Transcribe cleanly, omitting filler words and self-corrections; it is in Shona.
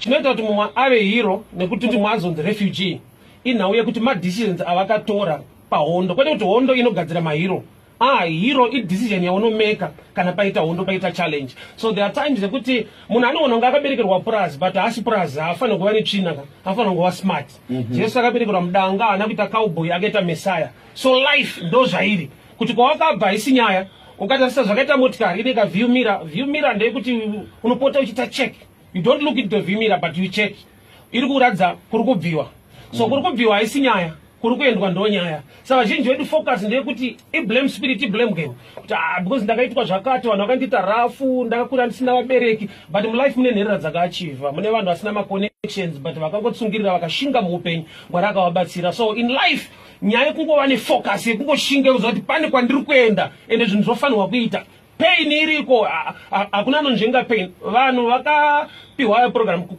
Chinoita kuti mumwe ave hero nekuti mumwe azonzi refugee inhau yekuti madecisions avakatora pahondo, kwete kuti hondo inogadzira mahero. Ah, hero idecision yaunomeka kana paita hondo, paita challenge. So there are times yekuti munhu anoona kunge akaberekerwa purazi, but haasi purazi. Haafaniri kuva netsvina ka, haafaniri kuva smart. Jesu akaberekerwa mudanga, haana kuita cowboy, akaita messiah. So life ndo zvairi, kuti kwawakabva haisi nyaya. Ukatarisa zvakaita motikari, ine kaview mirror. View mirror ndeyekuti unopota uchiita check. You don't look into the view mirror, but you check iri kuratidza kuri kubviwa. So kuri kubviwa haisi nyaya, kuri kuendwa ndo nyaya. Saka vazhinji vedu focus ndeyekuti iblame spirit, iblame game, kuti ah, because ndakaitwa zvakati, vanhu vakandiita rafu, ndakakura ndisina vabereki. But mulife mune nherera dzakaachieva, mune vanhu vasina maconnections, but vakangotsungirira, vakashinga muupenyu, Mwari akavabatsira. So in life nyaya yekungova nefocus, yekungoshinga, kuziva kuti pane kwandiri kuenda, ende zvinhu zvofanirwa kuita. Pain iriko, hakuna anonzvenga pain. Vanhu vakapiwa program.